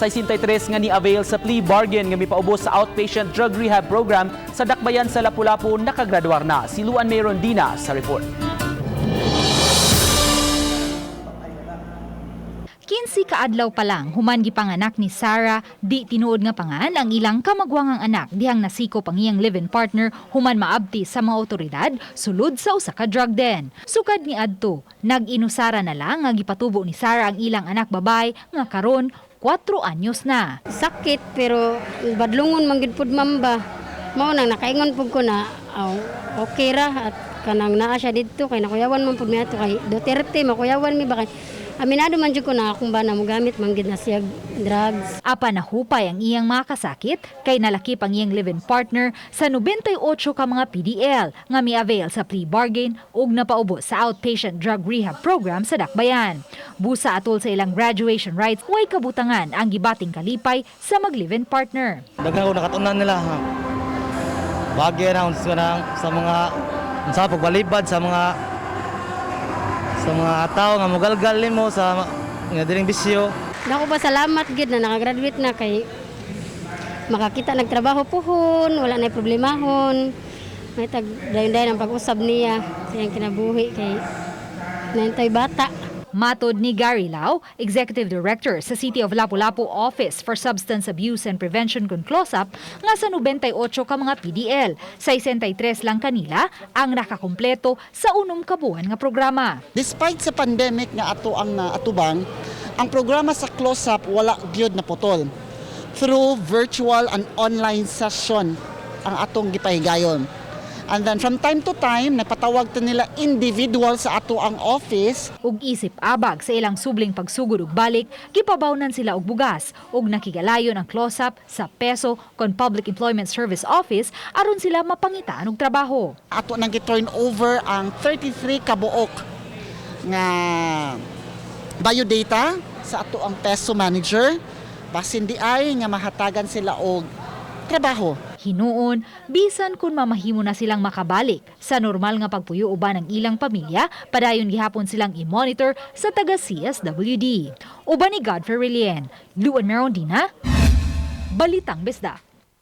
63 nga ni-avail sa plea bargain nga mipaubos sa outpatient drug rehab program sa Dakbayan sa Lapu-Lapu nakagraduar na. Si Luan May Rondina sa report. 15 kaadlaw pa lang human gipanganak ni Sarah, di tinuod nga pangan ang ilang kamagwangang anak dihang nasikop ang iyang live-in partner human maabti sa mga otoridad sulod sa usa ka drug den. Sukad ni adto, nag-inusara na lang nga gipatubo ni Sarah ang ilang anak babay nga karon 4 anyos na. Sakit pero badlungon man gid pud, ma'am, ba. Mao nang nakaingon pud ko na aw, okay ra at kanang naa siya didto kay nakuyawan man pud mi ato kay Duterte, makuyawan mi ba, kay aminado man jud ko na akong bana mogamit man gid na siya drugs. Apan nahupay ang iyang mga kasakit kay nalakip ang iyang live-in partner sa 98 ka mga PDL nga mi-avail sa plea bargain ug napaubos sa outpatient drug rehab program sa Dakbayan. Busa atol sa ilang graduation rites, way kabutangan ang gibating kalipay sa mag-live-in partner. Daghan ko nakatunan nila. Ha. Bagay na sa, sa mga sa pagbalibad sa mga tao nga mogalgal nimo sa nga diring bisyo. Dako pa salamat gid na nakagraduate na kay makakita nagtrabaho puhon, wala na problemahon. May tag dayon-dayon ang pag-usab niya sa iyang kinabuhi kay naintoy bata. Matod ni Gary Lau, Executive Director sa City of Lapu-Lapu Office for Substance Abuse and Prevention kun CLOSAP, nga sa 98 ka mga PDL, 63 lang kanila ang nakakumpleto sa 6 ka buwan nga programa. Despite sa pandemic nga ato ang naatubang, ang programa sa CLOSAP wala gyud na putol. Through virtual and online session ang atong gipahigayon. And then from time to time, nagpatawag ta nila individual sa ato ang office. Ug isip abag sa ilang subling pagsugod ug balik, gipabawnan sila og bugas ug nakigalayon ang CLOSAP sa PESO kon Public Employment Service Office aron sila mapangitaan og trabaho. Ato nang gi-turn over ang 33 kabuok nga biodata sa ato ang PESO manager basin di ay nga mahatagan sila og trabaho. Hinuon, bisan kung mamahimo na silang makabalik sa normal nga pagpuyo uban ang ilang pamilya, padayon gihapon silang i-monitor sa taga CSWD. Uban ni Godfrey Relien, Luan Merondina, Balitang Bisdak.